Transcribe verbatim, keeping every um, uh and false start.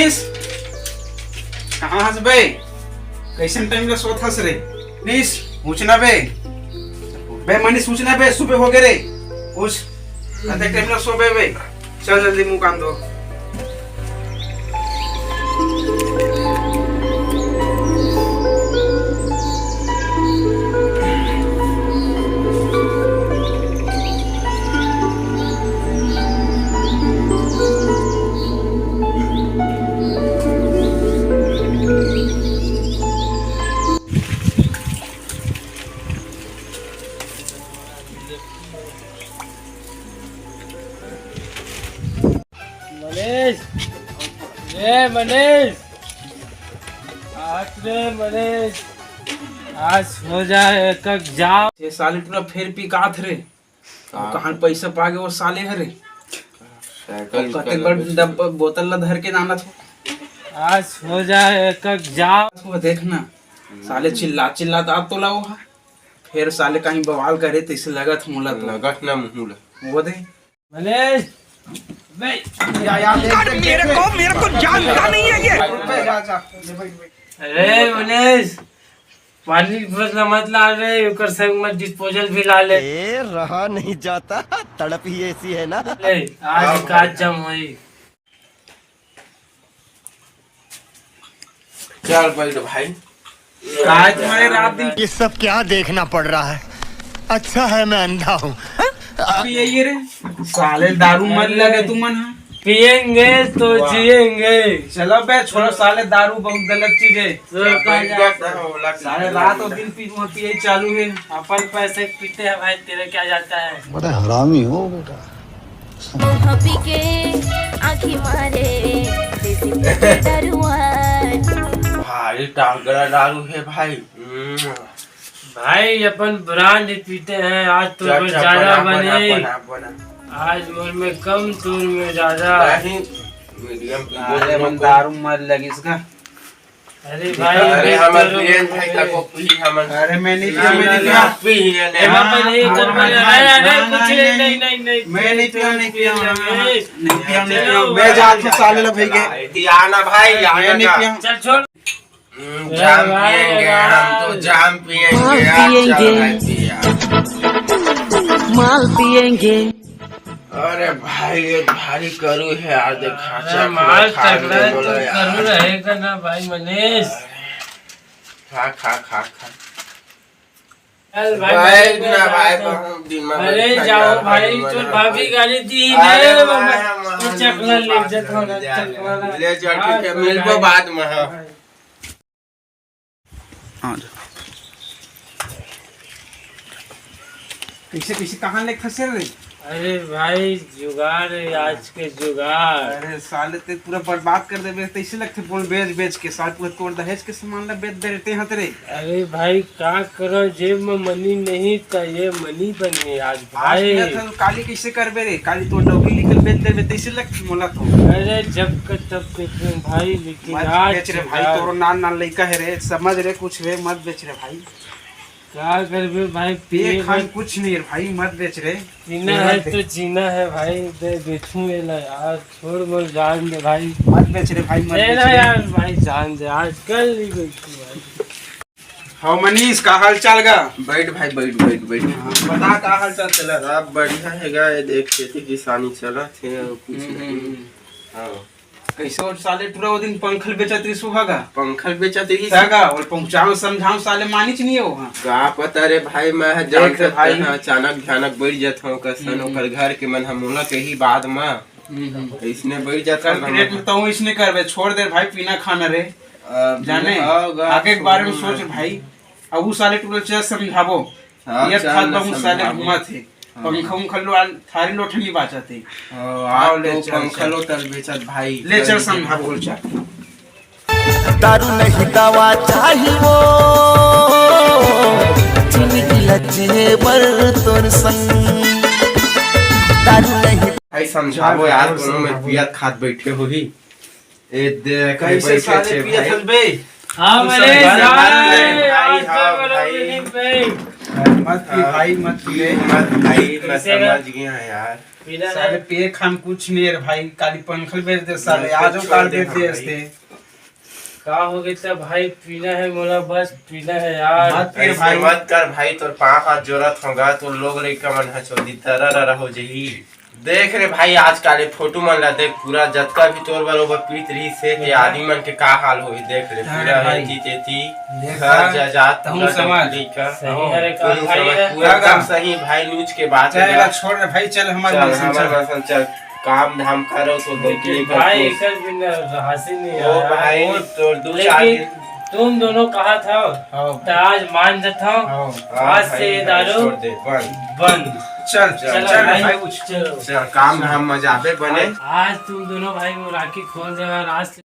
मनीष, कहाँ हस बे? कइसन टाइम ले सोत हस रे? मनीष, उठ ना बे। बे मनीष, उठ ना बे, सुबह हो गे रे। उठ, अतेक टाइम ले सोबे बे। चल जल्दी मुँह कान धो। मनीष, ए मनीष, आज रे मनीष, आज हो जाए एक जाओ। ये साले टूरा फेर पिकात रे। का? कहाँ पैसा पागे वो साले हरे? साइकिल कते बड़ डब्बा बोतल ला धर के जाना था। आज हो जाए एक जाओ। वो देख ना, साले चिल्ला चिल्ला दांत तो लाओ हा। फेर साले कहीं बवाल करे तइसे लगत मोला तो। लगत ना मुँह ला। वो दे। मनीष, बे, या, या, देख, अरे देख, मेरे देख, को, देख। मेरे को जानता नहीं है ये। जा, जा, ले भाई, भाई। अरे मनीष, पानी की बोतल मत ला रे, ओकर संग में डिस्पोजल भी ला ले। ए, रहा नहीं जाता, तड़प ही ऐसी है ना। ले, आज का जम होई। चल बैठ भाई। काय तुम्हारे रात दिन ये सब क्या देखना पड़ रहा है? अच्छा है मैं अंधा हूँ। अभी यही रे, साले दारू मत लगे तुमन हा। पिएंगे तो वाह। जिएंगे। चलो बे, छोड़ो साले, दारू बहुत गलत चीज है। तो क्या बैठ जा- गया था, ओला साले रात और दिन पी, वहाँ पिए चालू है। अपन पैसे पीते हैं भाई, तेरे क्या जाता है? बड़ा हरामी हो बेटा। मुँह पी के आँखी मारे, देसी पी के दारुआ। भारी टांगड़ा दारू है भाई। हम्म। भाई अपन ब्रांड पीते हैं, आज तो चाचा, ज्यादा बना, बने। बना, बना, बना। आज मोर में कम, तोर में ज्यादा। नहीं, मीडियम पी अरे लो। मन दारू मर लगी इसका। अरे भाई, अरे, हमर तो पियन भाई का को पी हमन। अरे, मैं नहीं पिया, मैं नहीं पिया। पी ही है, ए, बाबा, नहीं कर, मैं, अरे, अरे, नहीं, कुछ नहीं, नहीं, नहीं, नहीं, नहीं, मैं नहीं पिया, नहीं पिया, नहीं, नहीं पिया, नहीं पिया। चलो, मैं जात हूँ, साले ला भाई के। ये आना भाई, मैं आना नहीं का। पिया। चल, छोड़। हम्म, जाम भाई, पिएंगे, हम तो जाम पिएंगे, माल आप पिएंगे। चल भाई पिया। माल पिएंगे। अरे भाई, ये भारी करू है यार, देख, खा, अरे, चख, माल खा, तगड़ा ले है, बोलो तो यार। करू रहेगा ना भाई मनीष। खा, खा, खा, खा। चल भाई, बैठ ना भाई, बहुत दिमाग अरे खा जाओ यार, भाई, भाई, तो मना भाभी भाई। गाली दी अरे रे, माँ, मम्मा, माँ, वो चकला ले जा, जा, थोड़ा जा, चकला। ले जा, ठीक है, हाँ, मिलबो भाई। बाद में, हाँ। हाँ, जा। कैसे, कैसे, कहाँ ले फंसे रे? अरे भाई, जुगाड़ है आज के जुगाड़। अरे साले, ते पूरा बर्बाद कर देबे। तैसे लगथे बोल, बेच बेच के साल पूरा तोर दहेज के सामान ला बेच दे रहते हैं तेरे। अरे भाई, का करो, जेब में मनी नहीं त ये मनी बने आज आज भाई। नहीं था तो काली कैसे करबे रे? काली तो डौकी निकल बेच देबे, तैसे लगथे मोला तो। अरे जब का तब देख रहे भाई, लेकिन मत आज बेच रे भाई, जुगाड़। तोरो नान नान लइका है रे, समझ रे कुछ रे, मत बेच रे भाई। का करबे भाई, पिए पिए खान मत। कुछ नहीं रे भाई, मत बेच रे। पीना है तो जीना है भाई, दे बेचूं ये ला यार, छोड़ बोल, जान दे भाई। मत बेच रे भाई, मत दे बेच ना रे। यार भाई, जान दे, आजकल नहीं बेचूं भाई। हाँ मनीष, का हाल चाल गा? बैठ भाई, बैठ, बैठ, बैठ। हाँ, बता का हाल चाल चला? सब बढ़िया है गा, ये देख खेती किसानी चला थे और कुछ हम्म, नहीं। हम्म, हम्म। हाँ। कैसे हो साले टुरा वो दिन पंखल बेचत रही सुहागा? पंखल बेचत रही। का गा? और पहुंचाओ समझाओ साले मानिच नहीं हो। हाँ। का पता रे भाई, मैं देख जानत रे भाई। हाँ, अचानक भयानक बैठ जात हूँ कसन हम्म। ओकर घर के मन हम मोला कही बाद में। हम्म, हम्म। इसने बैठ जात कल हूँ। क्रिएट में तो इसने करबे, छोड़ दे भाई पीना खाना रे। अब जाने? हाँ, गा, आगे के बारे में छोड़ सोच ना। भाई। अब उ साले टुरा चल समझाबो। हाँ, ये चल खात ना बा उ साले समझाबो। घुमा थे। हाँ। पंखा उंखा लो, आल थारी लोठनी बाचा थे। हाँ, आओ, आज ले तो चल, पंखा चल। लो तल बेचत भाई, ले चल, चल समझा बोल चल। दारू नहीं दवा चाही वो, जिंदगी लज्जे बर तोर संग। दारू नहीं भाई समझाबो यार, कोनो में पियत खात बैठे होही। ए देख, कैसे बैठे साले छे पियत भाई। हन बे? हाँ, तू मेरे समझा जान। भाई, हाँ, हाँ, बड़ा भाई। मिली भाई। मत पी भाई, मत पी। मत भाई, मैं समझ गया यार। पीना साले नहीं। पिए खान कुछ नहीं है रे भाई, काली पंखल बेच दे साले, आज काल बेच दे। का हो गया भाई? पीना है मोला, बस पीना है यार। मत पी ऐसे भाई। मत कर भाई, तोर पाँव हाथ जोरत होगा, तोर लोग लइका मन ह चोदी तरह हो जही। देख रे भाई, आजकल ये फोटो मन ला देख, पूरा जतका भी तोर बरोबर पीत रहिस हे, ते आदमी मन के का हाल होही, देख रे, हाँ पूरा भाई। एती तेती, देखा, घर जायदाद, तहूँ पूरा समझ। डंकी लइका। सही हरे का तहूँ भाई समझ, है। पूरा का एकदम का? सही भाई, न्यूज के बात चल, है। छोड़ रे भाई, चल, हमारे चल, मन से हमारे चल। मन से चल, काम धाम करो तो डंकी लेकर भाई, तो। एकर बिना राहसी नहीं ओ यार। भाई, वो तोर दो चार लेकिन दिन। तुम दोनों कहा था, हाँ। तो आज मान जाता हूँ। हाँ। आज हाँ से भाई, दारू छोड़ दे, बंद। बंद। चल, चल, चलो चल, भाई, भाई, उठ। चलो। चल, काम धाम में जाबे बने। आज, आज तुम दोनों भाई वो राखी खोल दे और आज से